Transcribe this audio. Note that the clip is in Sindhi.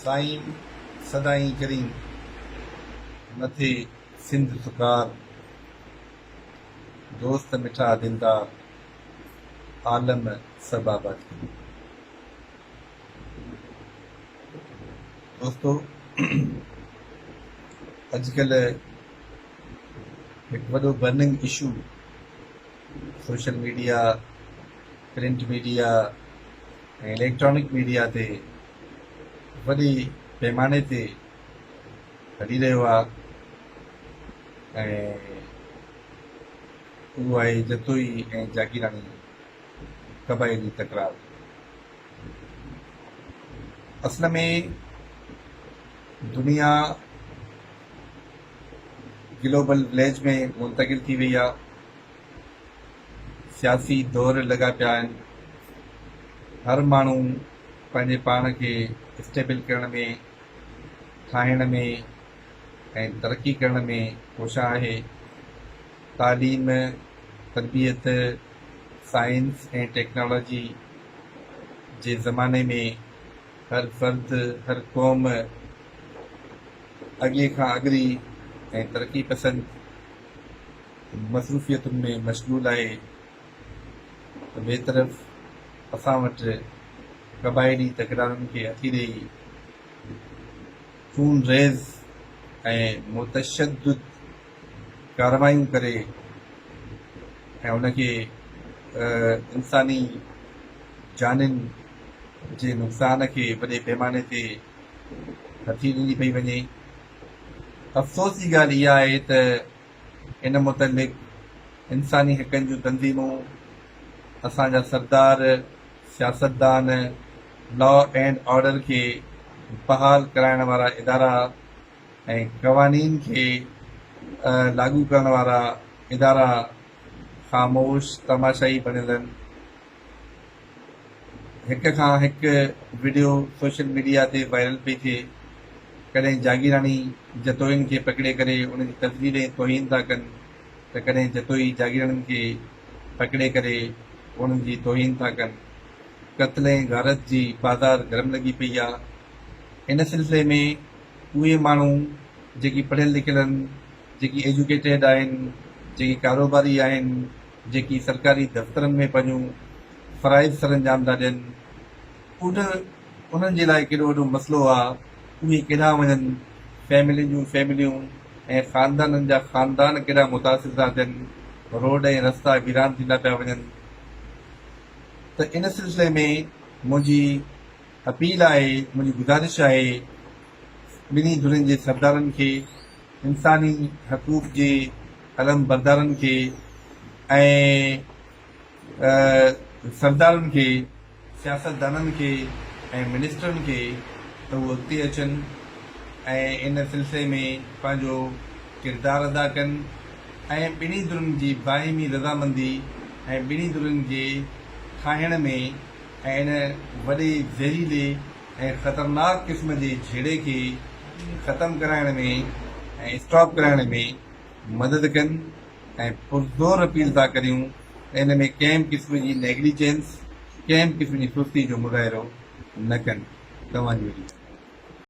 سائين سدائين ڪرين مٿي سنڌ سڪار، دوست مٺا دلدار، عالم سڀ آباد ڪرين. دوستو اڄڪلهه هڪ وڏو burning issue social media, print media ۽ electronic media تي وڏي پيماني تي هلي رهيو آهي ۽ اهو آهي جتوئي ۽ جاگيراڻي قبائلي تڪرار. اصل ۾ دنيا گلوبل وليج ۾ منتقل ٿي وئي آهي. سياسي دور لڳا پيا آهن. هر ماڻهو پنهنجي پاڻ کي اسٽيبل ڪرڻ ۾، ٺاهڻ ۾ ۽ ترقي ڪرڻ ۾ ڪوشان آهي. تعليم، تربيت، سائنس ۽ ٽيڪنالاجي جي زماني ۾ هر فرد، هر قوم اڳي کان اڳري ۽ ترقي پسند مصروفيتن ۾ مشغول آهي ته ٻئي طرف اسان وٽ قبائلي تڪرارن کي هٿي ڏئي خون ريز ۽ متشدد ڪارروايون ڪري ۽ ان کي انساني جانين جي نقصان کي وڏي پيماني تي هٿي ڏني پئي وڃي. افسوس جي ڳالهه اها آهي ته ان متعلق انساني حقن جون تنظيمون، اسان جا سردار، سياستدان، لا اينڊ آرڊر کي بحال ڪرائڻ وارا ادارا ۽ قوانين کي لاڳو ڪرڻ وارا ادارا خاموش تماشائي بڻيل آهن. هڪ کان هڪ وڊيو سوشل ميڊيا تي وائرل پئي ٿئي. ڪڏهن جاگيراڻي جتوئين کي پڪڙي ڪري ان جي تذليل ۽ توهين ٿا ڪن ته ڪڏهن جتوئي جاگيراڻين کي پڪڙي ڪري انهن جي توهين ٿا ڪن. قتل ۽ غارت جي بازار گرم لڳي پئي آ. ان سلسلي ۾ اهي ماڻهو جيڪي پڙهيل لکيل آهن، جيڪي ايجوڪيٽيڊ آهن، جيڪي ڪاروباري آهن، جيڪي سرڪاري دفترن ۾ پنهنجون فرائض سرانجام ٿا ڏين، انهن جي لاء ڪيڏو وڏو مسئلو آ، اهي ڪيڏانهن وڃن، فيملين جون فيمليون ۽ خاندانن جا خاندان ڪيڏا متاثر ٿا ٿين، روڊ ۽ رستا ويران ٿيندا پيا وڃن ته ان سلسلي ۾ منهنجي اپيل آهي، منهنجي گذارش آهي ٻنهي ڌرين جي سردارن کي، انساني حقوق جي علمبردارن کي ۽ سردارن کي، سياستدانن کي ۽ منسٽرن کي ته هو اڳتي اچن ۽ ان سلسلي ۾ پنهنجو ڪردار ادا ڪن ۽ ٻنهي ڌرين جي باهمي رضامندي ۽ ٻنهي ڌرين جي ٺاهڻ ۾ ۽ ان وڏي زهريلي ۽ خطرناڪ قسم جي جهيڙي کي ختم ڪرائڻ ۾ ۽ اسٽاپ ڪرائڻ ۾ مدد ڪن ۽ پرزور اپيل ٿا ڪريون ته ان ۾ ڪنهن به قسم جي نيگليجنس ڪنهن به قسم جي سستي جو مظاهرو نه ڪن. توهان جي وڏي مهرباني.